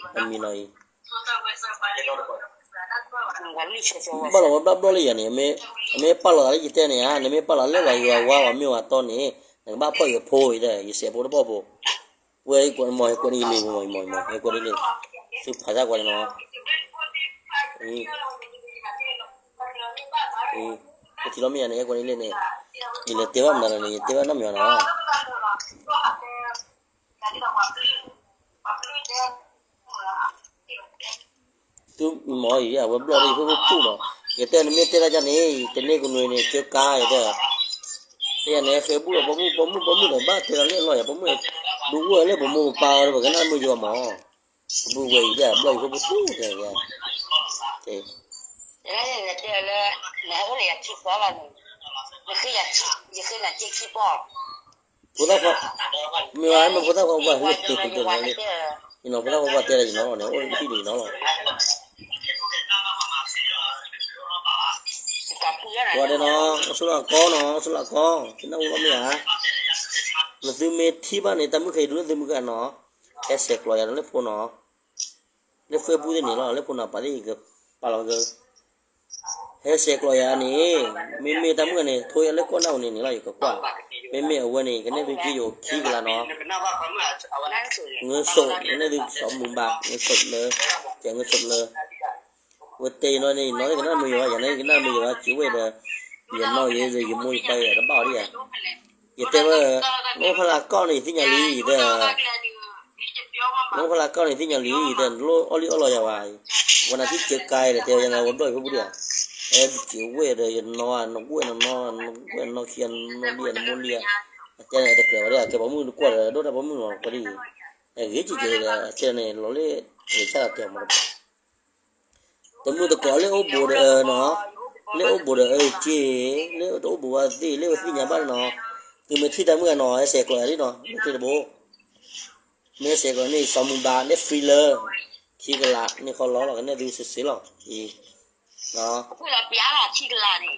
ဘျီဘျီလၢယၤန့ၣ်, အမ့ၢ်ပာ်လီၤသးလၢယတဲန့ၣ်ဧါ, နမ့ၢ်ပာ်လီၤသးလၢယတဲန့ၣ်ဧါ, နမ့ၢ်ပာ်လီၤလၢယဝၤဝါ ပှၤမ့ၢ်ဝၤတီန့ၣ်, နကဘၣ်ဖီၣ်ယဖိအံၤဒီး ယစဲးဖိတဘီၣ်ဖိ ဝဲကွဲးန့ၣ်လံ, မ့ၢ်မ့ၢ်မ့ၢ် ဟဲကွဲးန့ၣ်လံ, သုဖးစၢ်ကွၢ်န့ၣ်နီၤ, အံၤ, ပထံၣ်လီၤမ့ၢ်ယၤန့ၣ် ဟဲကွဲးန့ၣ်လံန့ၣ်, ယလဲၤတဲဘၣ်မနုၤလဲၣ်န့ၣ် ယတဲဘၣ်နီတမံၤဘၣ်နီၤ. သုမ့ၢ်အံၤ အဝဲဘျီၣ်လၢယဖိပူၣ်နီၤ, ယတဲနမ့ၢ်တဲတၢ်ဒ်န့ၣ် တန့ၢ်ကနွံန့ၣ် ကၢကါယတဲ, တဲယၤန့ၣ် ဃဲဘူၣ်လီၤ ပိာ်မုၣ် ပိာ်မုၣ် ပိာ်မုၣ်ဒီး ဘၣ်တဲလီၤလၢအလီၢ်ယၤ ပိာ်မုၣ်, ဒုးဝဲၢ်လၢပမိၢ်ပပၢ်အီၤဒီး ပကနၣ်မုာ်ယွၤမး, ပဘုဝဲအံၤဒ်ဘျီၣ်ယဖိပူၣ်တဲယၤ, ဖိသၣ်ခွါ, မ့ၢ်ဝဲမ့ၢ်ဖိသၣ်ခွါဝဲလၢ, ယနီၤဖိသၣ်ခွါဝဲလၢ, ယနီၤဖိသၣ်ခွါဝဲတဲလၢယနီၤလီၤန့ၣ် အိၣ်လၢဟံၣ်န့ၣ်ယနီၤလီၤ, ဝဲဒၣ်နီၤ အိၣ်ဆိလၢအကီနီၤ အိၣ်ဆိလၢအကီ, ကနၣ်ဝဲဘၣ်မ့ၢ်ဧါ, နသုမ့ၢ်ထံၣ်ဘၣ်န့ၣ် တၢ်မုၣ်ခဲအံၤဒုးလၢသုမုၢ်ကနီၤ, ဟဲဆဲးကျိးယၤလၢဖိနီၤ, လၢ Facebook သ့ၣ်န့ၣ်လီၤ လၢဖိနီၤ ပာ်လၢယကပာ်လီၤက ဟဲဆဲးကျိးယၤန့ၣ်, မ့မ့ၢ်တၢ်မုၣ်န့ၣ် ထိယၤလၢကီၢ်နၢ်အူန့ၣ်န့ၣ်လီၤ ယကကွၢ်, မ့မ့ၢ်အဝဲန့ၣ် ကနဲၣ်သုက့ယိာ်ခံကလးနီၤ, ငၢစိး ကနဲၣ်သုစီၤမုၢ်ဘၣ် ငၢစိးလၢ, ကဲငၢစိးလၢ, ဝဲတဲယနီၤန့ၣ် ယနီၤကနၣ်မုာ်ယွၤ ယၤန့ၣ်ကနၣ်မုာ်ယွၤ စံးဝဲဒီး, ယနီၤယဲ ယမိၢ်ယပၢ်ယၤတဘၣ်အီၤဒ်ယၤ ယတဲဝဲ, နအိၣ်ဖဲလၢကီၢ်န့ၣ် ယသ့ၣ်ညါလံ ယတဲ, နအိၣ်ဖဲလၢကီၢ်န့ၣ် ယသ့ၣ်ညါလံ ယတဲ နလိၣ်အီၣ်လံအီလီၤယၤဘၣ်, ဝဲနၤထံၣ်စၢကါဒီး တဲဝဲယၤန့ၣ် ဝဲဘျီၣ်ယဖိပူၤဒ်ယၤ, အဲ စံးဝဲဒီး ယနီၤ နဝဲၢ်နနီၤ နဝဲၢ်နနီၤခံ နနီၤလံ နမိၢ်လံ, အတဲန့ၣ် တကြၢးဝဲဒၣ် ကဲပိာ်မုၣ်နကွၢ်ဒီး ဒိၣ်တၢ်ပိာ်မုၣ်နီၤ ပှၤဒ်အံၤ, အဂ့ၤကကဲဒီး အတဲန့ၣ် လီၤလၢ ဂ့ၤဆၣ်တဲမး တမုၢ်တကိးလၢအိၣ်ဘူးဒီးအၢနီၤ, လၢအိၣ်ဘူးဒီးအၢက့, လၢတအိၣ်ဘူးဝဲသ့ၣ် လၢဝဲသ့ၣ်ညါဘၣ်နီၤ, သုမ့ၢ်ထံၣ်တၢ်မုၣ်ဂၤနီၤ ဟဲဆဲးကျိးယၤလံနီၤ မ့ၢ်ထံၣ်တဘိ, မ့ၢ်ဟဲဆဲးကျိးန့ၣ် စီၤမုၢ်ဘၣ် လၢ free လၢ, ခံကလးန့ၣ်ခီလီၤလီၤ ကနဲၣ်သုစ့ၢ်စ့ၢ်လီၤ, အံၤ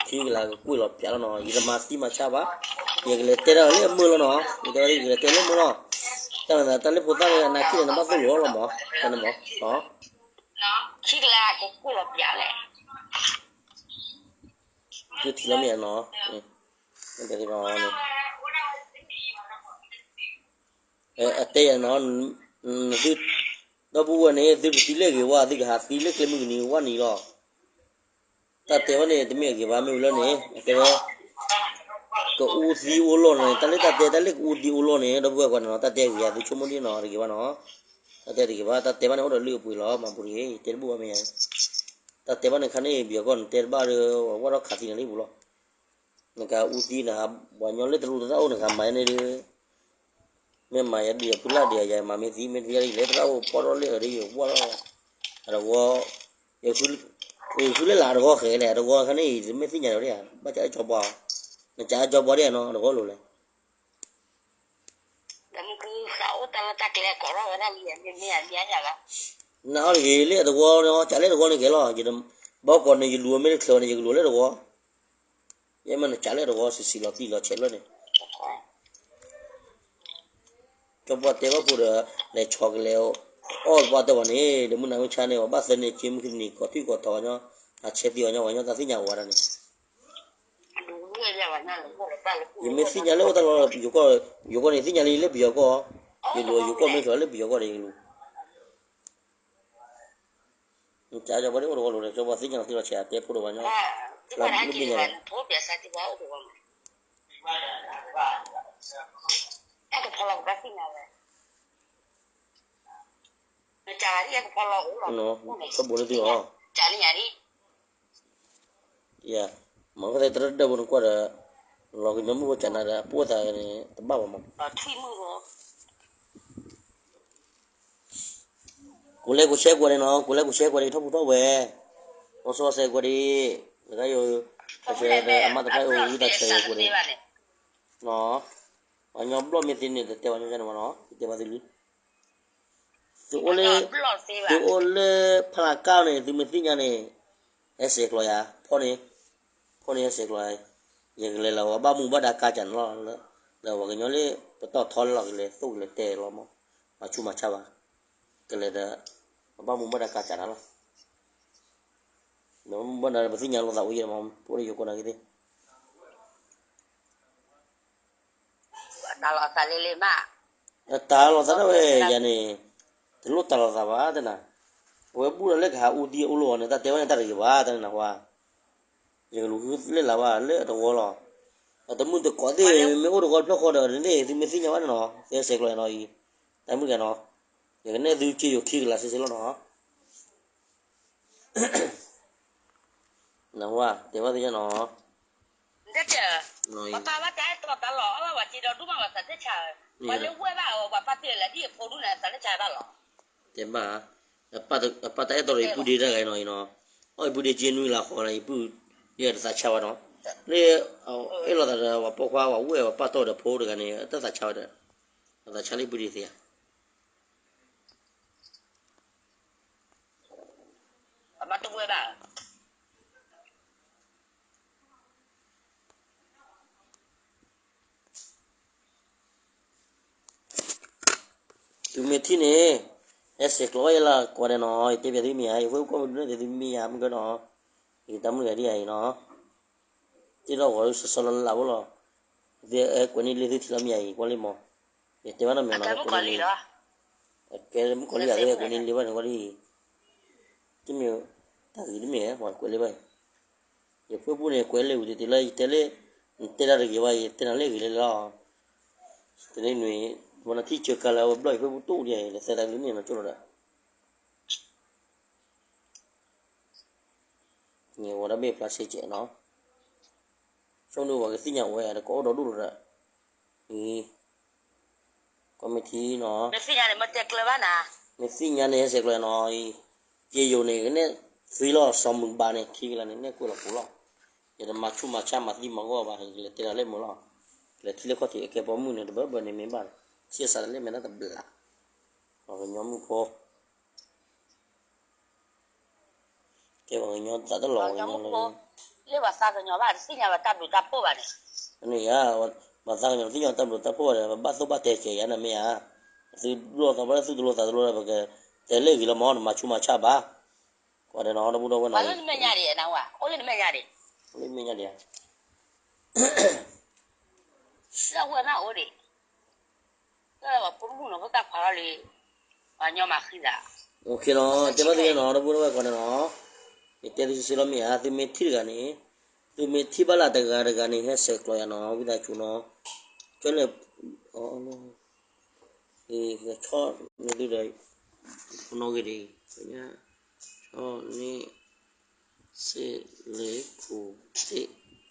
ခံကလးကကွံာ်လီၤပျးလီၤနီၤ, ယတမၤသံမၤဆါဘၣ်, ယကလဲၤတဲဒၣ်လၢအမုာ်လီၤနီၤ, ယတဲဝဲယကလဲၤတဲလၢအမုာ်လီၤ, တၢ်မၤသးတၢ်လၢဖိသၣ်န့ၣ် အနၢ်ခံန့ၣ် နဘၣ်သိၣ်လိာ်အီၤလီၤမး, တၢ်န့ၣ်မး, ခံကလးကကွံာ်လီၤပျးလဲၣ်, ယထံၣ်လီၤမ့ၢ်ဧါနီၤ, တဲသ့ၣ်နီၤ အတဲယၤနီၤ, သု ဒီပုၢ်ဝဲၢ်န့ၣ် သုတသံလၢအဂ့ၤဝါ, သုကဟးသံလၢကျဲမုၢ်ကနံၤဝါနံၤလီၤ. တၢ်တဲဝဲန့ၣ် တမ့ၢ်အဂ့ၤဘၣ်, မ့ၢ်ဝံၤလီၤန့ၣ် အတဲဝဲ ကအူသံအိၣ်လီၢ်န့ၣ်, တၢ်လၢတၢ်တဲ တၢ်လၢကအူသံအိၣ်လီၢ်န့ၣ် ဒီပုၢ်ဝဲၢ်ကွၢ်န့ၣ်နီၤ, တၢ်တဲအဂ့ၤဧါ, သုဆိကမိၣ်ဒ်နီၤ, တဂ့ၤဘၣ်နီၤ. တၢ်တဲတဂ့ၤဘၣ်, တၢ်တဲဘၣ်န့ၣ်အိၣ်ဒီးလုၢ်အပှ့ၤလီၤ, မၤပူၤတဂ့ၤ, ယတဲတဘူၣ်ဘၣ်မ့ၢ်ဧါ. တၢ်တဲဘၣ်န့ၣ်ခါန့ၣ် ပယီၤကီၢ်န့ၣ် တဲတဘၣ်ဒီး ဝဲဒီးခးသံနၤလံပူၤလီၤ. နကအူသံနၤ, ပှၤညီလၢတရူးတရၣ်အိၣ် နကမၤန့ၣ်ဒီး မ့ၢ်မၤယၤဒုးယၤဖုလၢ်ဒုးယၤ ယမၤမ့ၢ်သံ မ့ၢ်တသံယၤဒ်လဲၣ် တရၣ်အိၣ်ပီၣ်ထီၣ်လၢအီၤဒီး ယဝဲဒီး အတဝီ, ယဃုလၢလာ်တဂီၤဃဲလဲၣ်, အတဝီခါန့ၣ် ယတမ့ၢ်သ့ၣ်ညါဒီး ဘၣ်ကၢ်အကၠီပှၤ, နကၢ်အကၠီပှၤဒ်နီၤ တဂီၤလိၤလဲၣ်. နအီၣ်တဂ့ၤလၢအတဝီန့ၣ် ကၢ်လၢတဝီန့ၣ်ကဲလီၤ, ဘၣ်ကီးန့ၣ် ယလူၤအမ့ၢ်တချုးန့ၣ် ယကလူၤလၢတဝီ, ယဲမ့ၢ်နကၢ်လၢတဝီစံးစံးလီၤတံၢ်လီၤဆဲးလီၤန့ၣ် ကၠီပှၤတဲဘၣ်ဖိဒီး လဲၤဆီကလဲၤအီၣ်ပှၤတဲဘၣ်န့ၣ် ဒီးမုၢ်နၤမုၢ်ဆါန့ၣ် ပှၤဘၣ်သၢနံၣ်က့မုၢ်နံၤ ကိးထံၣ်ကိးထီၣ်ညီ, အဆဲးသံအီၤညီ ပှၤညီတၢ်သ့ၣ်ညါဝဲဒၣ်န့ၣ်, ယမ့ၢ်သ့ၣ်ညါလၢအိၣ်တၢ်လီၢ် ယိၤကီၢ်န့ၣ် သ့ၣ်ညါလၢယလၢပယီၤကီၢ်, ယလူၤယိၤကီၢ်မ့ၢ်ချုးလၢပယီၤကီၢ်ဒီးယလူၤ ကၢ်ကၠီပှၤဒ်အိၣ်တဝီလိၤဒီး ကၠီပှၤသ့ၣ်ညါလီၤတံၢ်လီၤဆဲး အတဲဖိဒီးပှၤညီ, လၢမုၢ်နံၤန့ၣ် ကဖီလီၤကဘၣ်သ့ၣ်ညါဝဲ, ကဘိးန့ၢ်သုအီၤ, မၤဃိသတးတရၢၢ်ဒၢးဖိနကွၢ်ဒီး, လီၤကညီမုၣ်ဖိကနၤဒီး အပိၢ်သးန့ၣ် တဘၣ်ဘၣ်မး, ကိးလဲကိးဆဲကွၢ်န့ၣ်နီၤ, ကိးလဲကိးဆဲကွၢ်န့ၣ် ထီၣ်ပူၤထီၣ်ဝဲ, အိၣ်စီၤဆဲကွၢ်ဒံး, နကယိၤ, အမါတဖၣ်အိၣ်ဝံသးဆၢကွၢ်န့ၣ်, နီၤ, ပှၤညီဘျီၣ်မ့ၢ်သ့န့ၣ် တတဲပှၤညီန့ၣ်မးနီၤ, ယတဲဘၣ်သုလံ သုအိၣ်လၢ, သုအိၣ်လၢဖးလးကၢ်န့ၣ် သုမ့ၢ်သ့ၣ်ညါန့ၣ်, ဟဲစဲးကျိးယၤ, ဖီၣ်န့ၣ်, ဖီၣ်န့ၣ်ဟဲစဲးကျိးယၤ, ယကလဲၤလီၤ ပှၤဘၣ်မူဘၣ်ဒါကါစၢ်န့ၣ်လီၤ, လၢပှၤကညီလၢ ပတီၢ်ထီလၢလီၤ ကလဲၤသိၣ်ကလဲၤတဲလီၤမး, မၤဆူးမၤဆါဘၣ်, ကလဲၤဒီး, ပှၤဘၣ်မူဘၣ်ဒါကါစၢ်န့ၣ်လီၤ, ဒီးမူဘၣ်ဒါပသ့ၣ်ညါလိာ်သးအိၣ်ယဲၢ်မး, ပအိၣ်လၢယိၤကီၢ်နာ်က့သ့ၣ် တၢ်လီၤသးဒၣ်ဝဲယၤန့ၣ်, တလိၣ်တၢ်လီၤသးဘၣ်တနၤ, အဝဲဘူၣ်ဒီးလၢကဟးအူသံအအိၣ်လီၤန့ၣ် တၢ်တဲဝဲန့ၣ်တၢ်တဂ့ၤဘၣ်တနၤဝဲ, ယကလူၤဃုလၢလာ်ဘၣ်လၢအတဝီလီၤ, အတမုၣ်တကိးသ့ၣ် မ့ၢ်အိၣ်တဝီဖျၢၣ်ဃီဒီးန့ၣ် သုမ့ၢ်သ့ၣ်ညါဘၣ်န့ၣ်နီၤ သဲစဲးကျိးယၤနီၤအံၤ, တၢ်မုၣ်ဂၤနီၤ, ယကနဲၣ်သုက့ယိၤခံကလးစ့စ့လီၤနီၤ နဝဲတဲဘၣ်သ့ၣ်ညါနီၤ, ပှၤပာ်ဘၣ်တၢ်အဲၣ်တီတၢ်လီၤ အီၣ်ဘၣ်ပှၤစ့ဒီးဒူၣ်မးပှၤသးစ့ၢ်ဆါ, ပှၤလၢဝဲဘၣ်အီၤ ပှၤပာ်တ့ၢ်လၢဒ်အဖိဒူၣ်န့ၣ် သးစ့ၢ်ဆါဘၣ်လီၤ, တဲဘၣ်, အပာ်တၢ်အဲၣ်တီဒီးယပုၢ်ဒ့တၢ်ဂၤနီၤအံၤနီၤ, အီၣ်ယပုၢ်ဒ့က့နွံလၢဃီလၢယပုၢ်, ယတသးဆါဘၣ်နီၤ, လၢ, အဲၣ်လိာ်သးဒီးပှၤပိာ်ခွါပှၤဝဲၢ်ပှၤပာ်တီၢ်ဒီးဖိတဂၤန့ၣ် တၢ်သးဆါဝဲဒီး, အသးဆါလၢယပုၢ်ဒ့သ့ဧါ အမါတဝဲဘၣ်. သုမ့ၢ်ထံၣ်န့ၣ်, ဟဲစဲးကျိးယလၢကွၢ်ဒီးနီၤ, ယတဲပျးသုမ့ၢ်ဧါ, ယဖိကီၢ်မ့ၢ်ဒုးနဲၣ်သုမ့ၢ်ဧါ, မ့ၢ်ကနီၤ, ယတၢ်မုၢ်ဂၤဒ်အံၤနီၤ, တ့ထီၣ်ဂီၤလၢစီၤစီၤလီၤလၢလၢ်ဖိလီၤ, သုကွဲးန့ၢ်လံသုထံၣ်လီၤမ့ၢ်ဧါအံၤ ကွၢ်လံမး, ယတဲဘၣ်နီတမံၤနီၤ, ကဲမုၣ်ကီၤလံၢ်ယၤ သုကွဲးန့ၢ်လံဘၣ်န့ၣ် ကွၢ်လံ, တမ့ၢ်, တၢ်ဂ့ၤတမ့ၢ် ပှၤကွဲးလံဘၣ်, ယဖိပူၤန့ၣ် ကွဲးလၢဝံၤတ့ၢ်လၢ ယတဲလၢ, နတဲတၢ်တဂ့ၤဘၣ် ယတဲနၤလၢအဂ့ၤလၢလီၤ, တနံၤနွံ, ပနထံၣ်စၢၤကၤလၢအဝဲဘျီၣ်ယဖိပူၤတအိၣ်ဒံး လၢသဲသးကလုၢ်န့ၣ် မၤကၠိလီၤဒီး န့ၣ်ဝဲဒၣ်ဘ့ၣ်ဖျါဆ့ကဲးနီၤ, ဆိကမိၣ်ပှၤကသ့ၣ်ညါဝဲ တကိးအိၣ်ဒီးဒူၣ်လီၤဒီး, အံၤ, ကီမ့ၢ်ထံနီၤ, မ့ၢ်သ့ၣ်ညါန့ၣ် ဟဲစဲးကျိးနီၤအံၤ, က့ယိာ်န့ၣ် ကနဲၣ်သံလီၤ စီၤမုၢ်ဘၣ်န့ၣ် ခံကလးန့ၣ် နဲၣ်ကွဲးလီၤပူၤလီၤ, ယတမၤဆူးမၤဆါမၤသံမၤဂီၢ်ဘၣ် ကလဲၤတဲတၢ်လၢမုာ်လီၤ, ကလဲၤထံၣ်လၢခီၣ်ထံးအကဲပိာ်မုၣ်န့ၣ် တဘၢဘၢန့ၣ်မ့ၢ်ဘၣ်, ဆံးစးတလဲၣ်မဲာ်တၢ်တဘျး, ပှၤကညီမုၣ်ဖိ ကဲပှၤကညီသးတလီၤပှၤကညီလၢ လၢပှၤသးကညီၤဘၣ်တသ့ၣ်ညါဘၣ်တၢ်ဘျုးတၢ်ဖှိၣ်ဘၣ်န့ၣ်, န့ၣ်ယါ, ပှၤသးကညီၤတသ့ၣ်ညါတၢ်ဘျုးတၢ်ဖှိၣ်ဘၣ်ဒီး ပဘၣ်သိၣ်ဘၣ်တဲကဲယါန့ၣ်မ့ၢ်ဧါ, သုလိၣ်သးဘၣ်လၢသုတလိၣ်သးတလိၣ်လၢပကတဲလၢဂ့ၤလီၤမ့ၢ် နမၤဆူးမၤဆါဘၣ်, ကွၢ်ဒီးနီၤ တဘူၣ်ဒီပုၢ်ဝဲၢ်နီၤ, အိၣ်လၢနမဲာ်ညါဒံး, အိၣ်လၢနမဲာ်ညါဒံး, လၢဝဲမ့ၢ်အိၣ်ဒံး လၢပှၤဖိမုၣ်နီၤ ဖိသၣ်ခွါလီၤလံ, ပှၤညီမၤဃံသး, အိၣ်ခ့နီၤ တဲဘၣ်သုနီၤ တဘူၣ်ဒီပုၢ်ဝဲၢ်ကွၢ်န့ၣ်နီၤ, ယတဲသုစ့ၢ်လီၤမ့ၢ်ဧါ, သုမ့ၢ်ထံၣ်တဂၤန့ၣ်, သုမ့ၢ်ထံၣ်ဘၣ်လၢတဂၤတဂၤန့ၣ် ဟဲဆဲးကျိးယၤနီၤ ဝံသးစူၤနီၤ, ကၠီလဲၣ်, ဆီၣ်န့ၢ်သုဒီး, ဖိနီၣ်ဂ့ၤဒံး, ဆီၣ်န့ၢ်, စ့လ့ခိၣ်သ့ၣ်,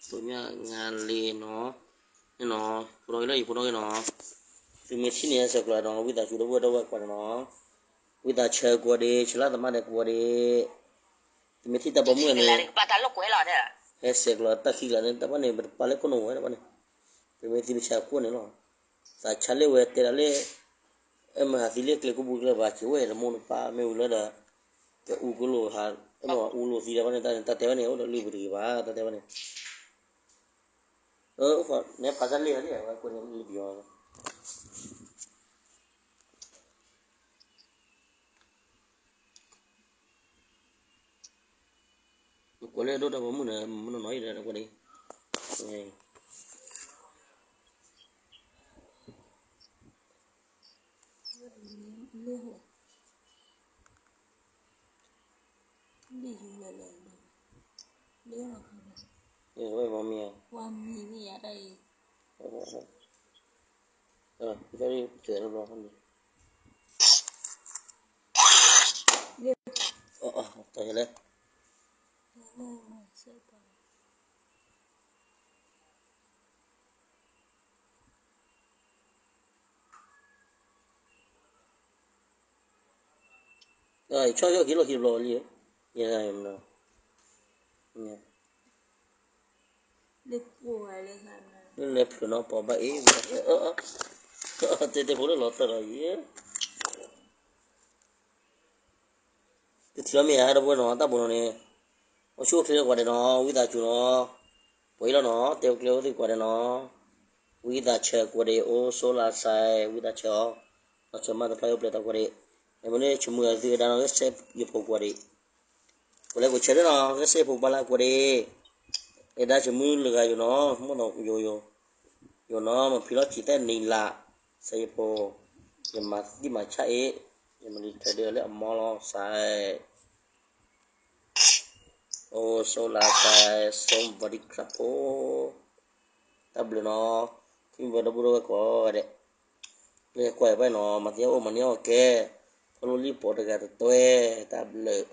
သိညါငါလ့နီၤ, န့ၣ်နီၤ ဖိနီၣ်ဂ့ၤလၢယဖိနီၣ်ဂ့ၤနီၤ, သုမ့ၢ်ထံၣ်န့ၣ်ဟဲဆဲးကျိးနီၤ ဝံသးစူၤဒီပုၢ်ဝဲၢ်ဒီပုၢ်ဝဲၢ်ကွၢ်န့ၣ်နီၤ, ဝံသးစူၤကွၢ်ဒံး ဆဲးလၢသမါဒဲးကွၢ်ဒံး, သုမ့ၢ်ထံၣ်တၢ်ပိာ်မုၣ်န့ၣ်, ဟဲဆဲးကျိးတၢ်ခံကလးန့ၣ် တၢ်ဘၣ်န့ၣ် ပတပာ်လၢခိၣ်နူာ်ဝဲတဘၣ်န့ၣ်, သုမ့ၢ်သံပဆးခိၣ်န့ၣ်လီၤ, သးဆါလၢဝဲတဲဒၣ်လၢ အဲၣ်မဟးသံလၢကျဲကိးပူၤကျဲဘၣ်စံးဝဲ တမိၢ်တပၢ်မ့ၢ်ဝံၤလၢဒီး, ကအူကလိာ်ဟး, အဲၣ်မအူလိာ်သံတၢ်ဘၣ်န့ၣ် တၢ်န့ၣ် တၢ်တဲဝဲန့ၣ် အိၣ်ဒီးလုၢ်ပူၤတဂ့ၤဘၣ် တၢ်တဲဝဲန့ၣ်, အဃိန့ၣ်ဖးဆါလံဟးလံ အဝဲကွၢ်န့ၣ်လံပယီၤ ကွၢ်လၢအဒိၣ်တၢ်ပိာ်မုၣ်န့ၣ် မနီၢ်နီၢ်အံၤဒီးကွၢ်ဒံး, ဝဲမီၤမံၤဧါ, တၢ်လဲၣ်, ဆီၣ်ဆီၣ်ခံလီၢ်ခံတဘျီလံ, ယဲ, လၢလဲၤဖျၢၣ်နီၤ ပှၤဘၣ်အ့ၣ်, တဲတဲဖိလၢလီၤတၢ်ဒီးယဲ တထံၣ်လီၤမ့ၢ်ဧါ တပဝဲနီၤ တၢ်ဘိနီၤန့ၣ်, အိၣ်ဆူၣ်အိၣ်ချ့လၢကွၢ်ဒဲးနီၤ ဝံသးစူၤနီၤ, ပှၤအံၤလီၤနီၤ တဲဝဲကျဲအိၣ်သ့ၣ်ကွၢ်ဒဲးနီၤ, ဝံသးစူၤကွၢ်ဒဲးအိၣ် solar site ဝံသးစူၤအီၤ, နီၢ်ဆၢမၤတဖျါအိၣ်ပျဲၢ်တၢ်ကွၢ်ဒဲး, အမ့ၢ်န့ၣ် ဆၢမုၢ်ဂၤသုကဒါနီၤ ကစဲးယဖိကွၢ်ဒဲး, ကွၢ်လဲၤကွၢ်ဆၢဒၣ်နီၤ ကစဲးဖိပှၤလၢကွၢ်ဒဲး, အဲၣ်ဒၣ်ဆၢမုၢ်လၢဂၤယိၤနီၤ မ့ၢ်ဒီးယိၤယိၤ, ယိၤနီၤ မ့ၢ်ဖံလီၤဆံးသဲနံၤလၢ်, စဲးယဖိ, ယမၤသံမၤဆါအ့ၣ်, ယမၤလံထၢၣ်ဒၢလၢအမီလီၤ site အိၣ် solar site somebody club ဖိ, တၢ်ဘျုးနီၤ, ထံၣ်ဘၣ်ဒီပုၢ်ဒီဝဲၢ်ကိးဂၤဒဲး, လၢကွၢ်ဘၣ်နီၤ မၤသံအိၣ်မၤန့ၢ်အီၣ်ကဲ, ဖီလိလံၢ်ပိာ်တဂၤတတွဲ, တၢ်ဘျုး